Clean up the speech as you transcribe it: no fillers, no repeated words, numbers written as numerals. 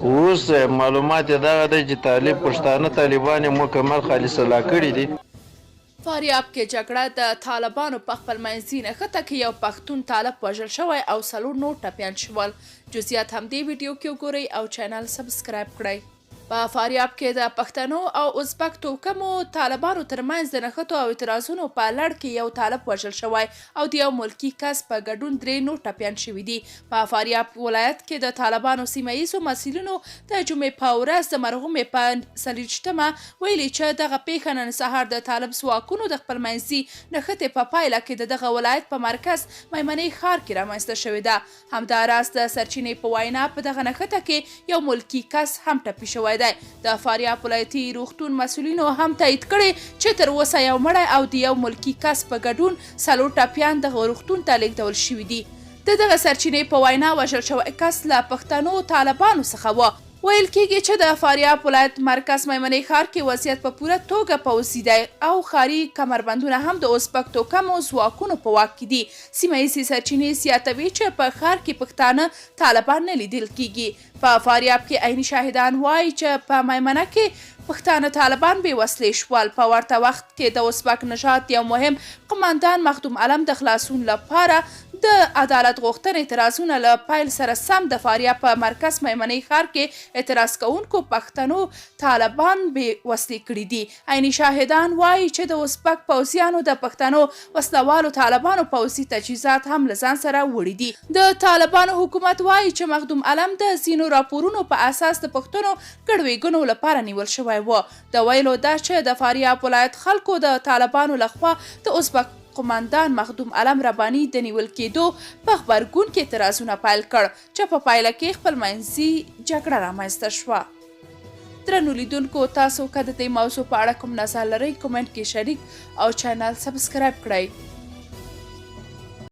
اوس معلومات یې دغه دی چې طالب پښتانه طالبان یې مکمل خالي سلاح کړي دي. فاریاب کې جګړه، د طالبانو په خپلمنځي نښته کې یو پښتون طالب وژل شوی او څلور نور ټپیان شول. جزیات همدې ویډیو کې وګورئ او چینل سبسکرایب کړئ. په فاریاب کې د پښتنو او ازبک توکمو طالبانو ترمنځ د نښتو او اعتراضونو په لړ کې یو طالب وژل شوی او د یو ملکي کس په ګډون درې نور ټپیان شوي دي. په فاریاب ولایت کې د طالبانو سیمه ییزو مسؤلینو د جمعې په ورځ د مرغومې په 24مه ویلي چې دغه پېښه نن سهار د طالب ځواکونو د خپلمنځي نښتې په پایله کې د دغه ولایت په مرکز میمنې ښار کې رامنځته شوې ده. همدا راز د سرچینې په وینا په دغه نښته کې یو ملکي کس هم ټپي شوی دی. د فاریاب ولایتي روغتون مسؤلینو هم تایید کړې چې تر اوسه یو مړی او د یو ملکي کس په ګډون څلور ټپیان دغه روغتون ته لېږدول شوي دي. د دغه سرچینې په وینا وژل شوی کس له پښتنو طالبانو څخه و. ویل کېږي چې د فاریاب ولایت مرکز میمنې ښار کې وضعیت په پوره توګه پوځي دی او ښاري کمربندونه هم د ازبک توکمو ځواکونو په واک کې دي. سیمه ییزې سرچینې زیاتوي چې په ښار کې پښتانه طالبان نه لیدل کېږي. په فاریاب کې عیني شاهدان وايي چې په میمنه کې پښتانه طالبان بې وسلې شول. په ورته وخت کې د ازبک نژاد یو مهم قوماندان مخدوم علم د خلاصون لپاره د عدالت غوښتنې اعتراضونه له پیل سره سم د فاریاب په مرکز میمنې ښار کې اعتراض کوونکو پښتنو طالبان بې وسلې کړي دي. عیني شاهدان وايي چې د ازبک پوځیانو د پښتنو وسله والو طالبانو پوځي تجهیزات هم له ځان سره وړي دي. د طالبانو حکومت وايي چې مخدوم علم د ځینو راپورونو په اساس د پښتنو ګړوېګنو لپاره نیول شوی و. د ویلو ده چې د فاریاب ولایت خلکو د طالبانو له خوا د ازبک قوماندان مخدوم علم رباني د نیول کېدو په غبرګون کې اعتراضونه پیل کړ چې په پایله کې خپلمنځي جګړه رامنځته شوه. درنو لیدونکو تاسو که د دې موضوع په اړه کوم نظر لرئ کومنټ کې شریک او چینل سبسکرایب کړئ.